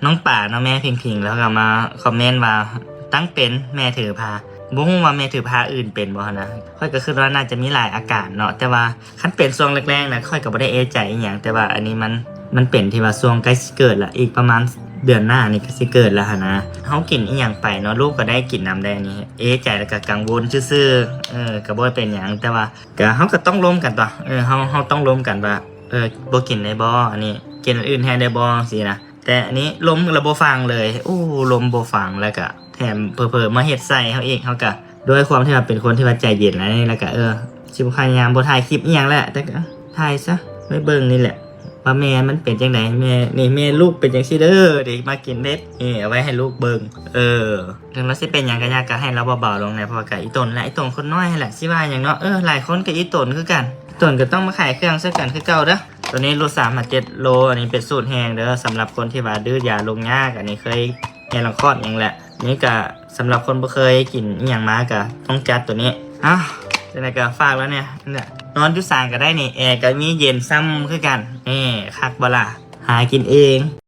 ນ້ອງປາເນາະ ແມ່ພິງໆ ແລ້ວກໍມາຄອມເມັນວ່າ ຕັ້ງເປັນແມ່ຖືພາ ບໍ່ຮູ້ວ່າແມ່ຖືພາອື່ນເປັນບໍ່ຫັ້ນນະ. ຂ້ອຍກໍຄິດວ່າໜ້າຈະມີຫຼາຍອາການເນາະ ແຕ່ວ່າຄັນເປັນຊ່ວງແລກໆນະ ຂ້ອຍກໍບໍ່ໄດ້ເອໃຈອີ່ຫຍັງ ແຕ່ວ່າອັນນີ້ມັນ ມັນເປັນທີ່ວ່າຊ່ວງໃກ້ຊິເກີດລະ ອີກປະມານເດືອນໜ້ານີ້ກໍຊິເກີດລະຫັ້ນນະ. ເຮົາກິນອີ່ຫຍັງໄປເນາະ ລູກກໍໄດ້ກິນນຳໄດ້ ອັນນີ້ເອໃຈແລ້ວກໍກັງວົນຊື່ໆ. ເອີ ກໍບໍ່ເປັນຫຍັງ ແຕ່ວ່າ ກະເຮົາກໍຕ້ອງລົມກັນຕົວະ ເອີ ເຮົາ ເຮົາຕ້ອງລົມກັນວ່າ ເອີ ບໍ່ກິນໄດ້ບໍ່ ອັນນີ້ ກິນອັນອື່ນແທນໄດ້ບໍ່ ຈັ່ງຊີ້ນະ. ແຕ່ອັນນີ້ລົມລະບໍ່ຟັງເລີຍ ໂອ້ ລົມບໍ່ຟັງ ແລ້ວກະແຖມເຜີໆມາເຮັດໃສ່ເຮົາອີກ. ເຮົາກະ ດ້ວຍຄວາມທີ່ວ່າເປັນຄົນທີ່ວ່າໃຈເຢັນ ອັນນີ້ ແລ້ວກະ ເອີ ຊິພະຍາຍາມບໍ່ຖ່າຍຄລິບອີ່ຫຍັງແຫຼະ ແຕ່ກະຖ່າຍຊະ ໄວ້ເບິ່ງນີ້ແຫຼະ ວ່າແມ່ມັນເປັນຈັ່ງໃດ. ແມ່ນີ້ ແມ່ລູກເປັນຈັ່ງຊີ້ເດີ ເດ ມາກິນເດັດ ນີ້ ເອົາໄວ້ໃຫ້ລູກເບິ່ງ. ເອີ ເຖິງລາວຊິເປັນຫຍັງກໍຍາກ ກໍໃຫ້ລາວເບົາໆລົງແດ່ ເພາະວ່າກໍອີ່ຕົນແຫຼະ ອີ່ຕົນຄົນນ້ອຍຫັ້ນແຫຼະ ຊິວ່າຫຍັງເນາະ. ເອີ ຫຼາຍຄົນກໍອີ່ຕົນຄືກັນ ອີ່ຕົນກໍຕ້ອງມາຂາຍເຄື່ອງໃສ່ກັນຄືເກົ່າເດີ. ຕົວນີ້ຫຼຸດສາມຫາເຈັດໂລ ອັນນີ້ເປັນສູດແຮງເດີ ສຳລັບຄົນທີ່ວ່າດື້ຢາລົງຍາກ ອັນນີ້ເຄີຍແຮລັງຄອດຫຍັງແຫຼະ. ນີ້ກະສຳລັບຄົນບໍ່ເຄີຍກິນອີ່ຫຍັງມາ ກະຕ້ອງຈັດຕົວນີ້. ເອົ້າ ຈັ່ງໃດກໍຝາກແລ້ວແນ່ ນອນຢູ່ສານກໍໄດ້ນີ້ ແອກໍມີເຢັນຊ່ຳຄືກັນ ນີ້ ຄັກບໍ່ລະ ຫາກິນເອງ.